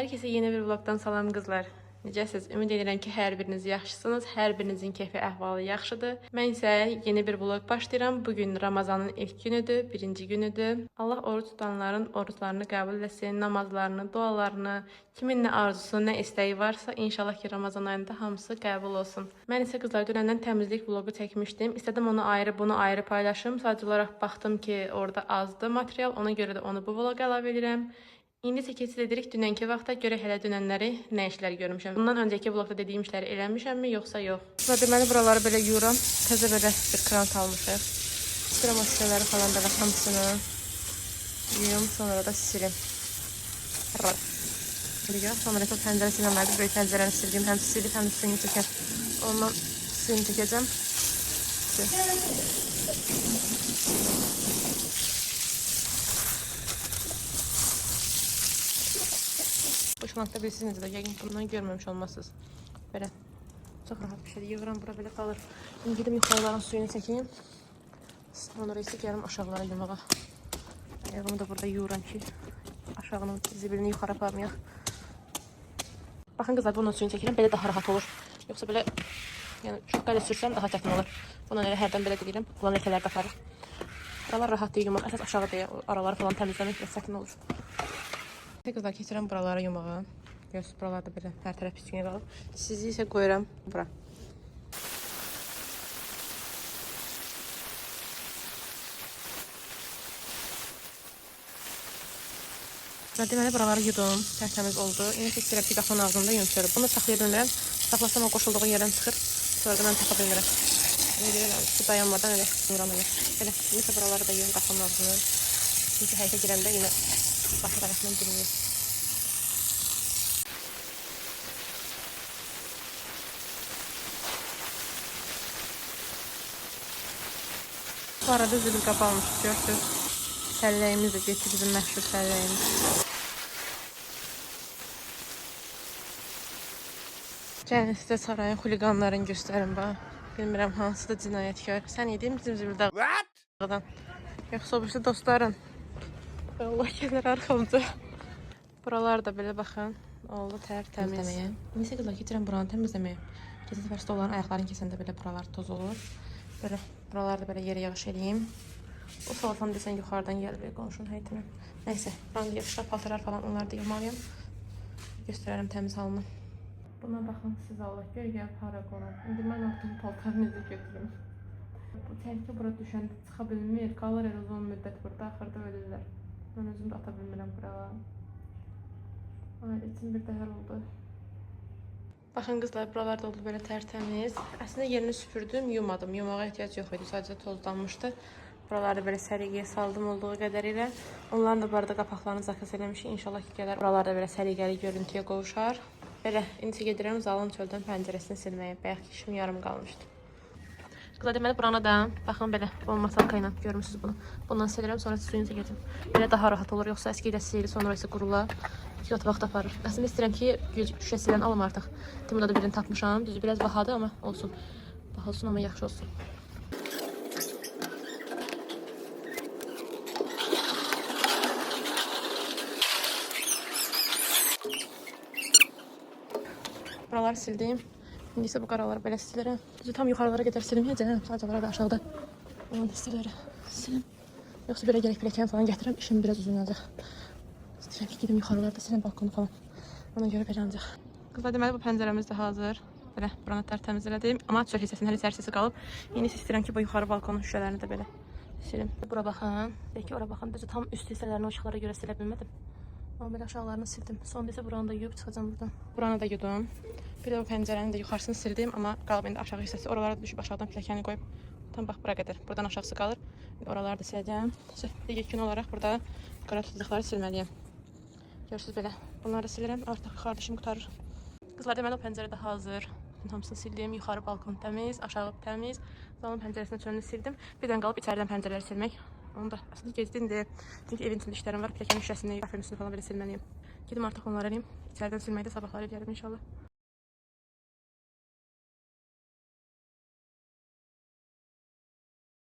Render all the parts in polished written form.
Herkese yeni bir vlogdan salam qızlar. Necəsiz? Ümid edirəm ki, hər biriniz yaxşısınız, hər birinizin keyfi, əhvalı yaxşıdır. Mən isə yeni bir vlog başlayıram. Bugün Ramazanın ilk günüdür, birinci günüdür. Allah oruc tutanların oruclarını qəbul etsin, namazlarını, dualarını, kimin nə arzusu, nə istəyi varsa, inşallah ki, Ramazan ayında hamısı qəbul olsun. Mən isə qızlar dünəndən təmizlik vlogu çəkmişdim. İstədim onu ayrı, bunu ayrı paylaşım. Sadəcə olaraq baxdım ki, orada azdı material, ona görə də onu bu vloqa əlavə edirəm. İndi isə keçid edirik dünənki vaxta görə hələ dünənləri nə işlər görmüşəm. Bundan öncəki vlogda dediyim işləri eləmişəmmi, yoxsa yox? Sonra deməli buraları belə yuyuram. Təzə belə bir krant almışıq. İstəyirəm o şüşələri falan belə hamısını yuyum, sonra da silim. Sonra isə pəncərə silməlidir. Böyük pəncərəni sildim. Həm silib, həm suyunu tökər. Ondan suyunu tökəcəm. Bu şlankda bilirsiniz necədir? Yəqin ki, bundan görməmiş olmasınız. Belə çox rahat bir şeydir. Yığıram, bura belə qalır. İndi gedim yuxarıların suyunu çəkeyim. Sonra isə gəlim aşağılara yumağa. Ayağımı da burada yuyuram ki, aşağının zibilini yuxarı aparmayaq. Baxın qızlar, bununla suyunu çəkirəm, belə daha rahat olur. Yoxsa belə, yəni şotka ilə sürsəm daha çətin olur. Bununla elə hərdən belə deyirəm, bulan ləkələr də aparır. Buralar rahat deyil yumaq, əsas aşağı deyə o araları falan təmizləmək biraz çətin olur. Qızlar, keçirəm buralara yumağa. Görürsünüz, buralarda belə hər tərəf pis qalıb. Sizi isə qoyuram bura. Və deməli buraları yudum, tərtəmiz oldu. İndi isə istəyirəm ki, qapının ağzında yumşarım. Bunu saxlaya bilmirəm. Saxlasam o qoşulduğu yerdən çıxır. Sonra da mən tapa bilmirəm. Ona görə mən su dayanmadan elə yumuram elə. Belə, indi isə buraları da yuyum qapının ağzını. Çünki həyətə girəndə yenə başqa tərəfindən girməyim. Bu arada zibil qapı almışıq, görürsünüz. Səlləyimiz də getdi, bizim məşhur səlləyimiz. Gəlin sizə sarayın xuliqanlarını göstərim bax. Bilmirəm hansı da cinayətkar. Sən idin bizim zibil dağdan. Yoxsa o birisi dostların. Allah gəlir arxamca. Buralar da belə baxın. Oldu tərtəmiz. Neysə qızlar, keçirəm buranı təmizləməyə. Keçən səfər stolların ayaqlarını kəsəndə belə buralar toz olur. Belə buraları da belə yerə yığış eləyim. O salatan desən yuxarıdan gəlib qonşunun həyətinə. Nəysə, buranı da yığışlar, paltarlar falan onları da yığmalıyam. Göstərərəm təmiz halını. Buna baxın siz Allah gör gəlib hara qonub. İndi mən artıq bu paltarı necə götürüm? Bu təhlükə bura düşəndə çıxa bilmir. Qalır elə uzun müddət burada, axırda ölürlər. Mən özüm də ata bilmirəm bura. Ailə üçün bir dəhər oldu. Baxın qızlar, buralar da oldu belə tərtəmiz. Əslində yerini süpürdüm, yumadım. Yumağa ehtiyac yox idi, sadəcə tozlanmışdı. Buraları belə səliqəyə saldım olduğu qədərilə. Onların da bu arada qapaqlarını zakaz eləmişik. İnşallah ki, gələr. Buralar da belə səliqəli görüntüyə qovuşar. Belə, indi gedirəm zalın çöldən pəncərəsini silməyə. Bayaqki işim yarım qalmışdı. Qızlar, deməli buranı da baxın belə bu masalka ilə görmüsünüz bunu. Bundan silirəm, sonra suyunu çəkəcəm. Belə daha rahat olur. Yoxsa əski ilə sil, sonra isə qurula. İki qat vaxt aparır. Əslində istəyirəm ki, gül şüşəsi ilə alım artıq. Temuda da birini tapmışam. Düzü biraz bahadır amma olsun. Baha olsun amma yaxşı olsun. Buraları sildim. İndi isə bu qaraları belə silirəm. Düzü tam yuxarılara qədər silməyəcəm. Sadəcə olaraq da aşağıda olan hissələri silim. Yoxsa belə gərək pilləkən falan gətirəm. İşim biraz uzun olacaq. İstəyirəm ki, gedim yuxarılarda silim balkonu falan. Ona görə belə ancaq. Qızlar, deməli bu pəncərəmiz də hazır. Belə buranı tərtəmiz elədim. Amma çöl hissəsinin hələ içəri hissəsi qalıb. İndi isə istəyirəm ki, bu yuxarı balkonun şüşələrini də belə silim. Bura baxın. Deyək ki, ora baxın. Düzü tam üst hissələrini o işıqlara görə silə bilmədim. Amma belə aşağılarını sildim. Sonda isə buranı da yuyub çıxacağam buradan. Buranı da yudum. Bir də bu pəncərənin də yuxarısını sildim, amma qalıb indi aşağı hissəsi. Oralara da düşüb aşağıdan pilləkəni qoyub tam bax bura qədər. Buradan aşağısı qalır. İndi oraları da siləcəm. Yekun olaraq burada qara tozluqları silməliyəm. Görürsünüz belə. Bunları da silirəm. Artıq yuxarıda işim qurtarır. Qızlar, deməli o pəncərə də hazır. Hamısını sildim. Yuxarı balkon təmiz, aşağı təmiz. Zalın pəncərəsinin çölünü sildim. Bir dənə qalıb içəridən pəncərələri silmək. Onu da əslində gecdə indi. Çünki evin içində işlərim var. Pilləkənin şüşəsini, kafelin üstünü falan belə silməliyim. Gedim artıq onları eləyim. İçəridən silməyi də sabahları eləyərəm inşallah.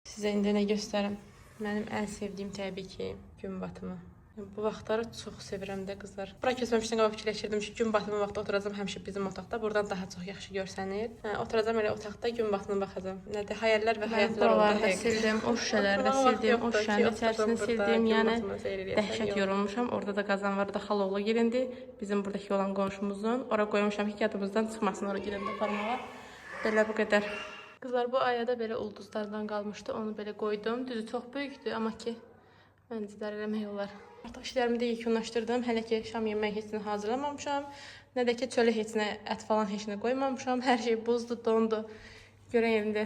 Sizə indi nə göstərim? Mənim ən sevdiyim təbii ki, gün batımı. Bu vaxtları çox sevirəm də qızlar. Bura köçməmişdən qabaq fikirləşirdim ki, gün batımı vaxtı oturacam həmişə bizim otaqda. Buradan daha çox yaxşı görsənir. Hə, oturacam elə otaqda gün batımına baxacam. Nədir? Xəyallər və həyatlar Buraları oldu da həqiqətən. sildim, o şüşələri də Oturmağa vaxt sildim, o yoxdur ki, şüşənin oturacam içərisini burada, sildim. gün Yəni batımını seyr eləyəsən, dəhşət yox. yorulmuşam. Orada da qazan var, orada xalaoğlu gelindi. Bizim buradakı olan qonşumuzun. Ora qoymuşam ki, yadımızdan çıxmasın ora gedəndə aparmağa. Belə bu qədər. Qızlar bu ayada belə ulduzlardan qalmışdı. Onu belə qoydum. Düzü çox böyükdü, amma ki məncə idarə eləmək olar. Artıq işlərimi də yekunlaşdırdım. Hələ ki şam yeməyi heç nə hazırlamamışam. Nə də ki çölə heç nə ət falan heç nə qoymamışam. Hər şey buzdu, dondu. Görək indi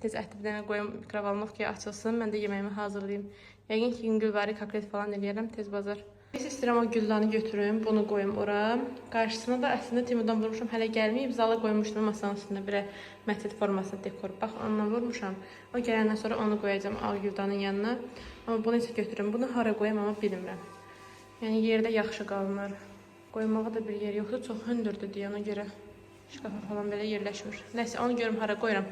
tez əti bir dənə qoyum mikrovolnovkaya açılsın. Mən də yeməyimi hazırlayım. Yəqin ki yüngülvari kaklet falan eləyərəm tez bazar. Biz istəyirəm o güllanı götürüm, bunu qoyum ora. Qarşısına da əslində Temudan vurmuşam, hələ gəlməyib. Zala qoymuşdum masanın üstünə belə məscid formasında dekor. Bax, ondan vurmuşam. O gələndən sonra onu qoyacağam ağ güldanın yanına. Amma bunu isə götürüm. Bunu hara qoyum amma bilmirəm. Yəni yerdə yaxşı qalınır. Qoymağa da bir yer yoxdur. Çox hündürdür deyə ona görə şkafa falan belə yerləşmir. Nəsə onu görüm hara qoyuram.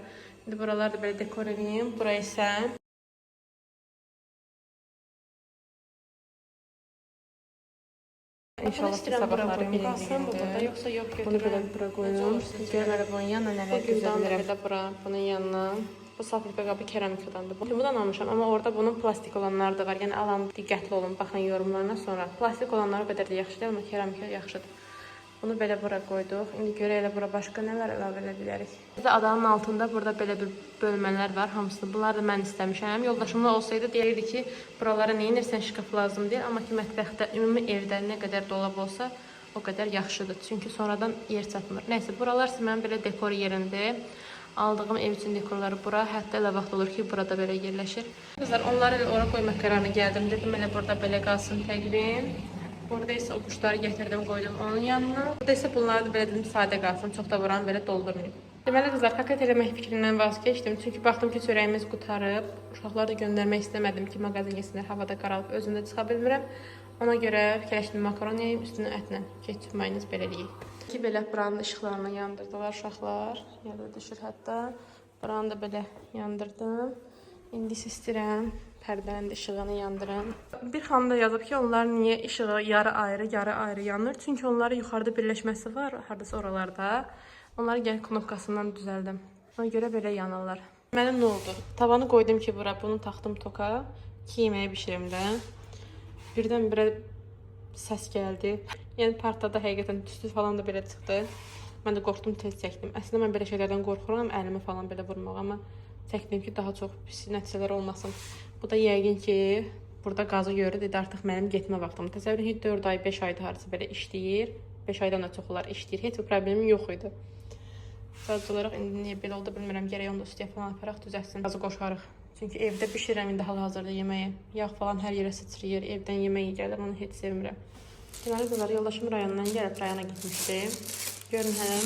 İndi buraları da belə dekor eləyim. Bura isə İnşallah ki istəyirəm bura sabahları qoyum, birinci qalsın bu gündür. burada, yoxsa yox Bunu belə götürürəm. bura Necə qoyum. olur sizcə? Görüm elə bunun yanına Bu nələr düzə güldan da bilirəm. belə Belə bura, bunun yanına. Bu salfetka qabı keramikadandır. Bundan almışam, amma orada bunun plastik olanları da var. Yəni alan diqqətli olun, baxın yorumlarına sonra. Plastik olanlar o qədər də yaxşı deyil, amma keramika yaxşıdır. Bunu belə bura qoyduq. İndi görək elə bura başqa nələr əlavə edə bilərik. Bir də adanın altında burada belə bir bölmələr var hamısını. Bunları da mən istəmişəm. Yoldaşımla olsaydı deyirdi ki, buralara nə edirsən, şkaf lazım deyil, amma ki mətbəxdə, ümumi evdə nə qədər dolab olsa o qədər yaxşıdır. Çünki sonradan yer çatmır. Nəysə, buralar isə mənim belə dekor yerimdir. Aldığım ev üçün dekorları bura, hətta elə vaxt olur ki, burada belə yerləşir. Qızlar, onları elə ora qoymaq qərarına gəldim. Dedim elə burada belə qalsın təqvim. Burada isə o quşları gətirdim, qoydum onun yanına. Burada isə bunları da belə dedim sadə qalsın, çox da buranı belə doldurmayım. Deməli qızlar, paket eləmək fikrindən vazkeçdim. Çünki baxdım ki, çörəyimiz qurtarıb. Uşaqları da göndərmək istəmədim ki, mağazin getsinlər, havada qaralıb, özüm də çıxa bilmirəm. Ona görə fikirləşdim makaron yeyim, üstünə ətlə ketçup mayonez belə eləyik. Ki belə buranın işıqlarını yandırdılar uşaqlar. Yerdə düşür hətta. Buranı da belə yandırdım. İndi isə istəyirəm pərdənin də işığını yandırım. Bir xanım da yazıb ki, onlar niyə işığı yarı ayrı, yarı ayrı yanır? Çünki onların yuxarıda birləşməsi var, hardasa oralarda. Onları gəl knopkasından düzəldim. Ona görə belə yanırlar. Mənim nə oldu? Tavanı qoydum ki, bura bunu taxdım toka ki, yeməyi bişirim də. Birdən-birə səs gəldi. Yəni partladı həqiqətən tüstü falan da belə çıxdı. Mən də qorxdum, tez çəkdim. Əslində mən belə şeylərdən qorxuram, əlimi falan belə vurmağa, amma çəkdim ki, daha çox pis nəticələr olmasın. Bu da yəqin ki, burada qazı görür, dedi artıq mənim getmə vaxtım. Təsəvvür edin ki, 4 ay, 5 aydır hardasa belə işləyir. 5 aydan da çox olar işləyir. Heç bir problemim yox idi. Sadəcə olaraq indi niyə belə oldu bilmirəm. Gərək onu da üstəyə falan aparaq düzəltsin. Qazı qoşarıq. Çünki evdə bişirirəm indi hal-hazırda yeməyi. Yağ falan hər yerə sıçrayır. Evdən yemək gəlir, onu heç sevmirəm. Deməli qızlar, yoldaşım rayondan gəlib, rayona getmişdi. Görün hələ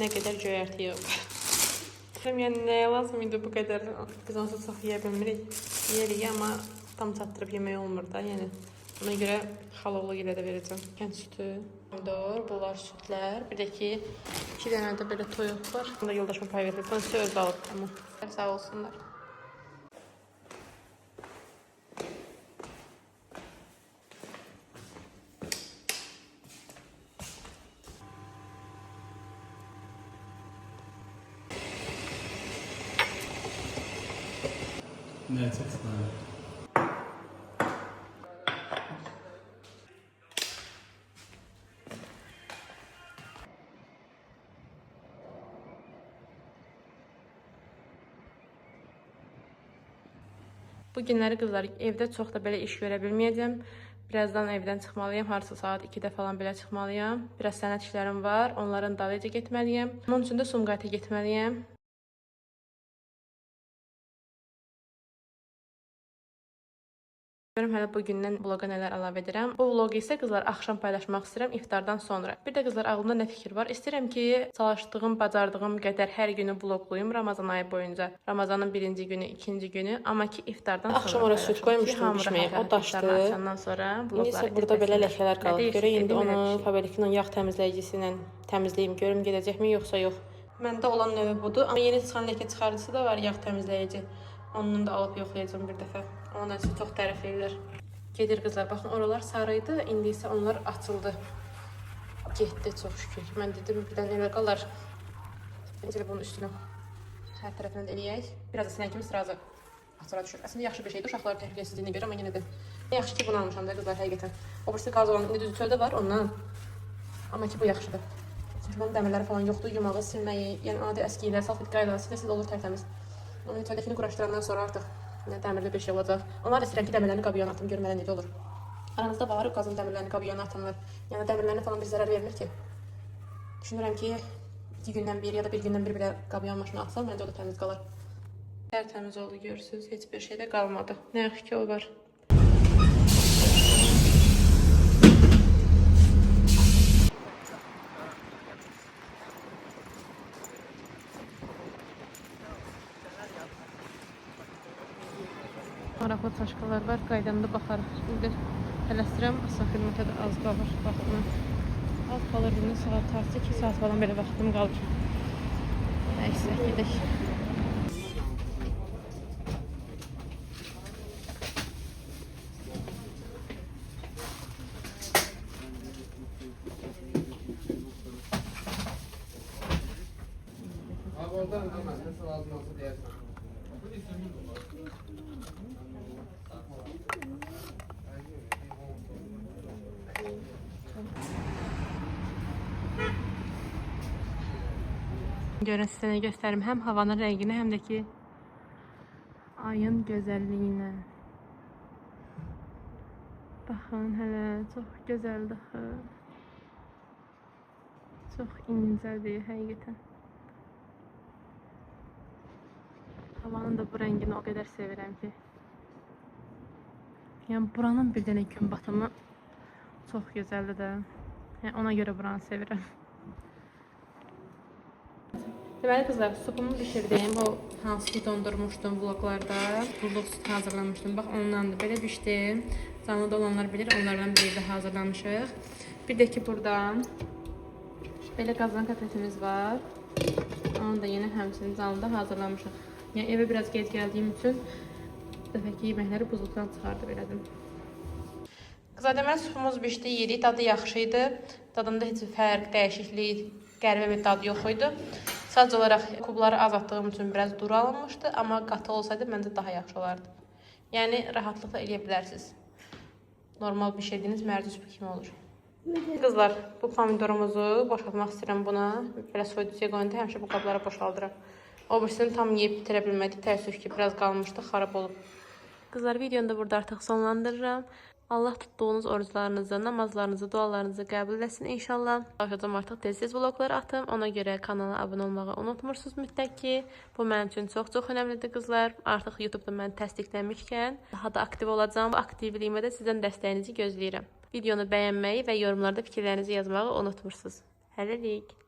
nə qədər göyərti yığıb. Bilmirəm, yəni nəyə lazım idi bu qədər? Biz onsuz çox yeyə bilmirik. Yeyirik, amma tam çatdırıb yemək olmur da. Yəni ona görə xalaoğlu ilə də verəcəm. Kənd sütü, pomidor, bunlar südlər. Bir də ki, 2 dənə də belə toyuq var. Bunu da yoldaşıma pay verdim. Bunu isə özü alıb amma. Sağ olsunlar. No, it takes time. Bu günləri qızlar evdə çox da belə iş görə bilməyəcəm. Birazdan evdən çıxmalıyam. Harasa saat 2-də falan belə çıxmalıyam. Biraz sənət işlərim var. Onların dalıyca getməliyəm. Onun üçün də Sumqayıta getməliyəm. Görüm hələ bu gündən vloqa nələr əlavə edirəm. Bu vloqu isə qızlar axşam paylaşmaq istəyirəm iftardan sonra. Bir də qızlar ağlımda nə fikir var? İstəyirəm ki, çalışdığım, bacardığım qədər hər günü vloqlayım Ramazan ayı boyunca. Ramazanın birinci günü, ikinci günü, amma ki iftardan sonra. Axşam ora süd paylaşım ki, qoymuşdum hamı bişməyə, rahat-rahat o daşdı. iftarını açandan sonra İndi isə vloqları burada belə izləsinlər. ləkələr Nə qalıb. deyirsiniz? Görək indi Edim elə onu bir şey. Faberlic-lə yağ təmizləyicisi ilə təmizləyim. Görüm gedəcəkmi yoxsa yox. Məndə olan növü budur. Amma yeni çıxan ləkə çıxarıcısı da var, yağ təmizləyici. Ondan da alıb yoxlayacağam bir dəfə. Ondan da çox tərifləyirlər. Gedir qızlar. Baxın, oralar sarı idi. İndi isə onlar açıldı. Getdi çox şükür ki. Mən dedim, birdən elə qalar. Necə bunun üstünə hər tərəfindən də eləyək. Biraz da silən kimi sırazı açıra düşür. Əslində yaxşı bir şeydir uşaqların təhlükəsizliyinə görə, amma yenə də yaxşı ki bunu almışam da qızlar həqiqətən. O birisi qaz olan indi düzü çöldə var ondan. Amma ki bu yaxşıdır. Çünki bunun dəmirləri falan yoxdur, yumağı, silməyi, yəni adi əski ilə, salfetka ilə silə-silə olur tərtəmiz. Amma çöldəkini quraşdırandan sonra artıq nə dəmirli bir şey olacaq. Onlar da istəyirəm ki, dəmirlərini qabı yana atım, görüm hələ necə olur. Aranızda var qazın dəmirlərini qabı yana atanlar. Yəni dəmirlərinə falan bir zərər vermir ki. Düşünürəm ki, 2 gündən bir ya da bir gündən bir belə qabı yan maşına atsam, məncə o da təmiz qalar. Tərtəmiz oldu görürsünüz, heç bir şey də qalmadı. Nə yaxşı ki o var. Maraqlı çaşkalar var, qaydanda baxarıq. İndi tələsirəm, asan xidmətə də az qalır vaxtım. Az qalır, indi saat artıq 2 saat falan belə vaxtım qalır. Nəysə, gedək. Abi oradan hemen nasıl lazım olsa diğer. Görün sizə nə göstərim. Həm havanın rəngini, həm də ki ayın gözəlliyini. Baxın hələ çox gözəldir axı. Çox incədir həqiqətən. Havanın da bu rəngini o qədər sevirəm ki. Yəni buranın bir dənə gün batımı çox gözəldir də. Yəni ona görə buranı sevirəm. Deməli qızlar, supumu bişirdim. O hansı ki dondurmuşdum vloglarda. Buzluq süd hazırlamışdım. Bax ondan da belə bişdi. Canlıda olanlar bilir, onlardan biri də hazırlamışıq. Bir də ki buradan belə qazan konfetimiz var. Onu da yenə həmçinin canlıda hazırlamışıq. Yəni evə biraz gec gəldiyim üçün bu dəfəki yeməkləri buzluqdan çıxardım elədim. Qızlar, deməli supumuz bişdi, yedik. Dadı yaxşı idi. Dadında heç bir fərq, dəyişiklik, qəribə bir dad yox idi. Sadəcə olaraq kubları az atdığım üçün biraz duru alınmışdı, amma qatı olsaydı məncə daha yaxşı olardı. Yəni rahatlıqla eləyə bilərsiniz. Normal bişirdiyiniz mərci supu kimi olur. Qızlar, bu pomidorumuzu boşaltmaq istəyirəm buna. Belə soyuducuya qoyanda həmişə bu qablara boşaldıram. O birisini tam yeyib bitirə bilmədik. Təəssüf ki, biraz qalmışdı, xarab olub. Qızlar, videonu da burada artıq sonlandırıram. Allah tutduğunuz oruclarınızı, namazlarınızı, dualarınızı qəbul eləsin inşallah. Çalışacağım artıq tez-tez vloglar atım. Ona görə kanala abunə olmağı unutmursunuz mütləq ki. Bu mənim üçün çox-çox önəmlidir qızlar. Artıq YouTube-da məni təsdiqləmişkən daha da aktiv olacağam. Bu aktivliyimə də sizdən dəstəyinizi gözləyirəm. Videonu bəyənməyi və yorumlarda fikirlərinizi yazmağı unutmursunuz. Hələlik.